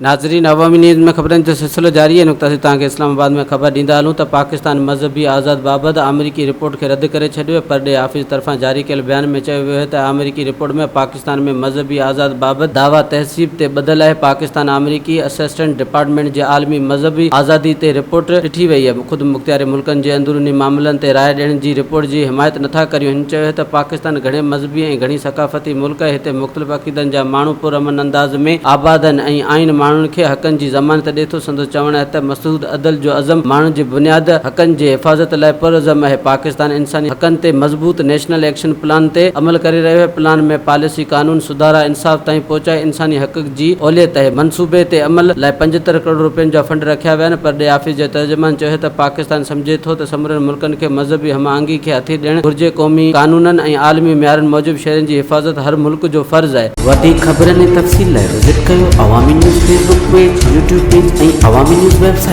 ناظرين عوامي نيوز ۾ خبرن جو سلسلو جاري آهي نقطه توهان کي اسلام آباد ۾ خبر ڏيندا هلون ته پاڪستان مذهبي آزاد بابت آمريڪي رپورٽ کي رد ڪري ڇڏيو آهي پرڏيهي آفيس طرفان جاري ڪيل بيان ۾ چيو ويو آهي ته آمريڪي رپورٽ ۾ پاڪستان ۾ مذهبي آزاد بابت دعويٰ تهذيب تي ٻڌل آهي پاڪستان آمريڪي اسسٽنٽ ڊپارٽمينٽ جي عالمي مذهبي آزادي تي رپورٽ ڏٺي وئي آهي خود مختياري ملڪن جي اندروني معاملن تي راء ڏيڻ جي رپورٽ جي حمايت نٿا ڪريون هن چيو آهي ته پاڪستان گهڻي مذهبي ۽ گهڻي ثقافتي ملڪ آهي هتي مختلف عقيدن جا ماڻهو پرامن انداز ۾ آباد آهن ۽ آئين ماڻهن کي حقن جي ضمانت ڏئي ٿو سندس چوڻ آهي ته مسعود عدل جو عزم ماڻهن جي بنياد حقن جي حفاظت لاء پرعزم آهي پاڪستان انساني حقن تي مضبوط نيشنل ايڪشن پلان تي عمل ڪري رهيو آهي پلان ۾ پاليسي قانون سڌارا انصاف تائين پهچائي انساني حق جي اوليت آهي منصوبي تي عمل لاء 75 ڪروڙ روپين جا فنڊ رکيا ويا آهن پرڏيهي آفيس جي ترجمان چيو ته پاڪستان سمجهي ٿو ته سمورن ملڪن کي مذهبي هم آهنگي کي هٿي ڏيڻ گهرجي قومي قانونن ۽ عالمي معيارن موجب شهرين جي حفاظت هر ملڪ جو فرض آهي. وڌيڪ خبرن ۽ تفصيل لاء وزٽ ڪيو Awami news Facebook page, YouTube page ۽ Awami news website.